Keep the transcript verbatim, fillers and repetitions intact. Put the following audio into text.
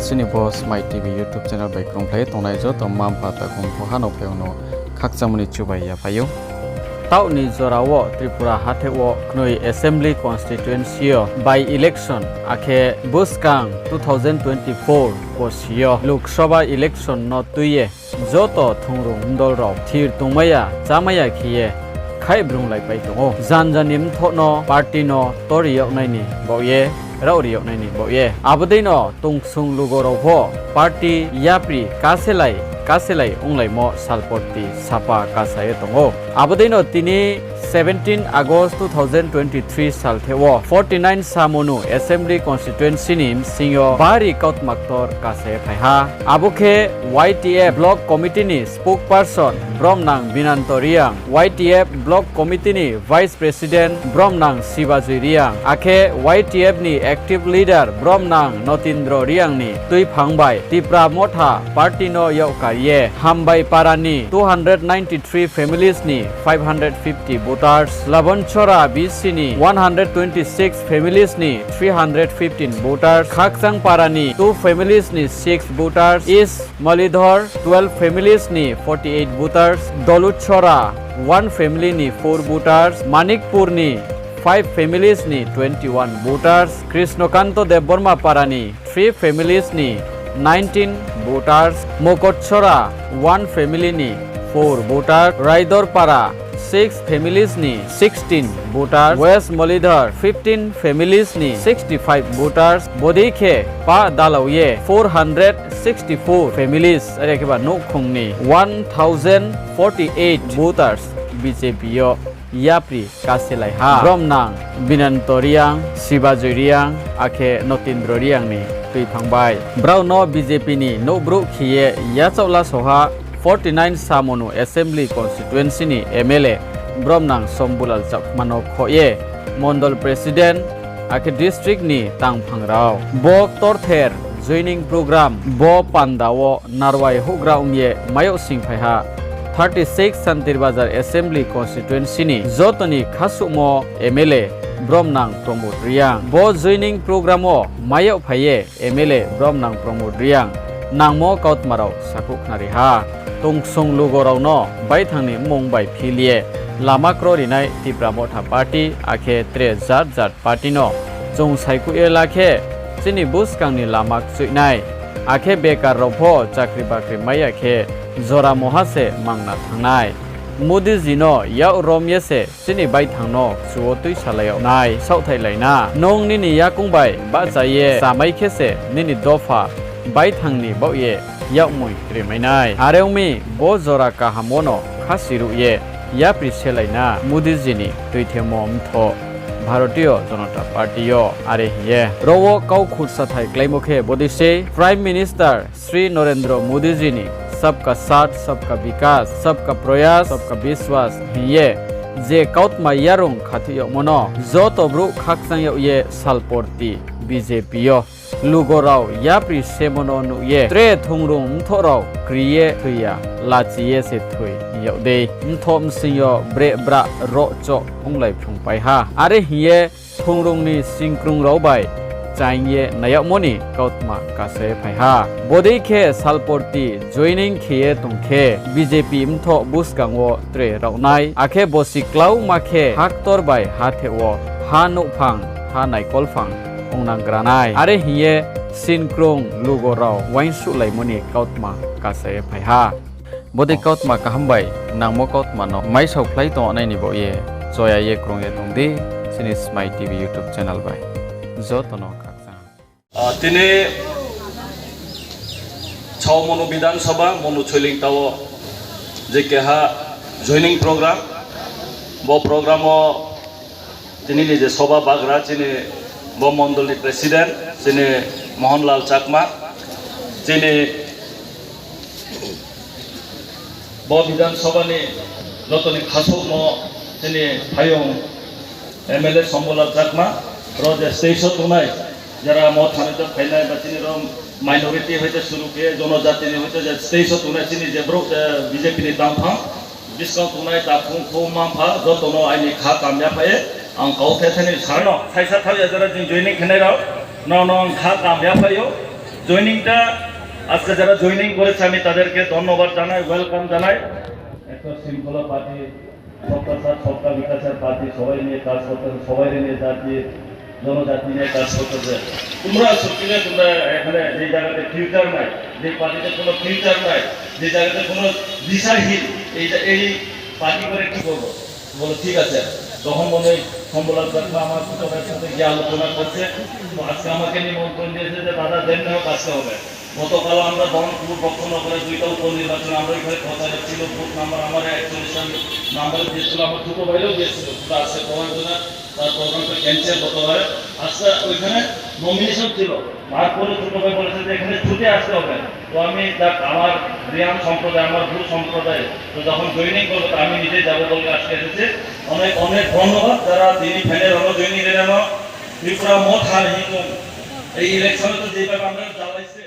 Chini bo Smai T V YouTube channel bai krungphlai tongnai joto mma mpha takhu mkhu ha no phaiyong no khakchangmo ni chubai yaphai ou. Taoh ni jora wo Tripura hatheh wo knoi assembly constituency yo by election akhe buskang two thousand twenty-four bosi yo Lok Sabha election no tui ye joto thungrung mdol rao thir tongmai ya, chámai ya khe ye khaih brunglaipai tong ou. Janja ni mthoh no party no tor ri yag nai ni baoh ye, raoh ri yag nai ni baoh ye. Abo dei no tungsung lugo rao pho party yapri kaselai, kaselai onglaimo salporti sapa kasa ye tong ou. Abo dei no tini seventeen August two thousand twenty-three saltheh wo forty nine Samonu Assembly Constituency ni bsing yo bari kautma ktor kasa ye phai ha. Abo khe Y T F Block Committee ni spokesperson bromnang Binanto Reang, Y T F Block Committee ni Vice President bromnang Sibajoi Reang, akhe Y T F ni active leader bromnang Notindro Reang ni tuiphang bai Tipra Motha party no yak kar ye Hambai para ni two hundred ninety three families ni five hundred fifty voters, Labonchora B C ni one hundred twenty six families ni three hundred fifteen voters, Khakchangpara ni two families ni six voters, East Malidhor twelve families ni forty eight voters, Doluchora one family ni four voters, Manikpur ni five families ni twenty one voters, Krishnokanto Debbarma para ni three families ni nineteen voters, Mokotchora one family ni four voters, Raidorpara six families ni sixteen voters, West Malidhor fifteen families ni sixty five voters, bodei khe pah dalao ye four hundred sixty four families, are khe ba nouhkhong ni one thousand forty eight voters B J P yo yapri kaselai ha. Bromnang Binanto Reang, Sibajoi Reang, akhe Notindro Reang ni tuiphang bai. Brao no B J P ni nouhbrouh khe ye yachaoh laso ha forty nine Samonu Assembly Constituency ni M L A bromnang Sombulal Chakma no khoh ye Mondol President akhe district ni tangphang rao. Bo ktorther joining program bo panda wo narwai houhgra ong ye mai yag sing phai ha thirty six Santirbazar Assembly Constituency ni joto ni khasuhmo M L A bromnang Pramod Reang. Bo joining program wo mai yag phai ye M L A bromnang Pramod Reang nangmo kautma rao sakhouh khnari ha. Tungsung lugo rao no baithang ni mmung bai phil ye lama kro rinai Tipra Motha Party akhe tre jat jat party no chung saikuh ye la khe chini buskang ni lama kchoih nai, akhe bekar rao pho chakri bakri mai ya khe jora moha se mangna thanng nai. Modi ji no yak rom ye se chini baithang no kchu wo tuisalai yag nai, saohthaihlai na. Nung nini yakoung bai bahcha ye chámai khe se nini dopha baithang ni baoh ye yakmoi rimai nai. Are ong mi, bo jora kaham wono khasi ruh ye yapri selai na Modi ji ni tuithemo mthoh Bharatiya Janata Party yo. Are hing ye ro wo kau khursathai kláimo khe bodei sei, Prime Minister Shri Narendra Modi ji ni Sabka Saath, Sabka Vikas, Sabka Prayas, Sabka Vishwas hing ye je kautma yarung khathoi yagmo no joto brouh khakchang yag ye salporti B J P yo lugo rao yapri semo no nuh ye tre thungrung mthoh rao kri ye thoi ya, lachi ye se thoi hing yag dei. Mthoh bsing yo breh brah roh choh onglai phrungpai ha. Are hing ye thungrung ni singkrung rao bai chaing ye nai yagmo ni kautma kasa ye phai ha. Bodei khe salporti joining khe ye tong khe B J P mthoh buskang wo tre raoh nai, akhe bosi klauma khe ha ktor bai hatheh wo ha nouhphang, ha naikolphang ongnang gra nai. Are hing ye singkrung lugo rao uaingsouhlaimo ni kautma kasa ye phai ha. Bodei kautma kaham bai nangmo kautma no maisaophlai tong nai ni baoh ye choya ye krung ye tong di, chini Smai T V YouTube channel bai. Joto no khakchang. Ah, tini Chao Monu Bidhan Sabha, Monu Choilingta wo je keha joining program, bo program wo tini ni je soba bagra, chini bo mondol ni president, chini Mohanlal Chakma, chini bo Bidhan Sabha ni joto ni khasouhmo chini phaiyong M L A Sombulal Chakma, ro je stage wo tongnai, jera Motha ni to phainai ba chini ro minority hoite suru khe, jonojati ni hoite je stage wo tongnai chini je brouh je B J P ni tangphang, buskang tongnai takhu mkhu mma mpha joto no aini kha kam yaphai ye, ang kau the the ni sa no, saisa thaoh ya jera jing joining khenai rao, no no ang kha kam yaphai ou. জয়েনিংটা আজকে যারা জয়েনিং করেছে, আমি তাদেরকে ধন্যবাদ জানাই, ওয়েলকাম জানাই। একটা শৃঙ্খলা পার্টি, সবকা সাথ সবকা বিকাশের পার্টি, সবাই নিয়ে কাজ করতেছে, সবাই নিয়ে জাতি, জনজাতি নিয়ে কাজ করতেছে। তোমরা সত্যি, তোমরা এখানে যে জায়গাতে ফিউচার নাই, যে পার্টিতে কোনো ফিউচার নাই, যে জায়গাতে কোনো দিশাহীন, এই যে, এই পার্টি করে কি করবো? বলে, ঠিক আছে। তখন মনে হয় শম্ভুলাল চাকমা আমার ছোট ভাইয়ের সাথে গিয়ে আলোচনা করছে। তো আজকে আমাকে নিমন্ত্রণ দিয়েছে যে, দাদা, যেমনি হোক আসতে হবে। গতকাল আমরা বহরমপুর বক্সনগরে দুইটা উপনির্বাচন, আমরা এখানে প্রচারে ছিল, বুথ নাম্বার আমার একচল্লিশ নাম্বারে দিয়েছিল, আমার ছোট ভাইরাও দিয়েছিল, কিন্তু আজকে প্রভাঞ্জনা তার প্রোগ্রামটা ক্যান্সেল করতে পারে। আজকে ওইখানে নমিনেশন ছিল, তারপরে ছোট ভাই বলেছে যে এখানে ছুটে আসতে হবে। তো আমি, যাক, আমার রিয়াং সম্প্রদায়, আমার ব্রু সম্প্রদায়, তো যখন জয়েনিং করবো, তো আমি নিজে যাবো বলে আজকে এসেছে। অনেক অনেক ধন্যবাদ। যারা তিনি ফ্যানের হলো জয়েনিং এর জন্য, ত্রিপুরা মোট হার হিন্দু এই ইলেকশনে তো যেভাবে আমরা জ্বালাইছে,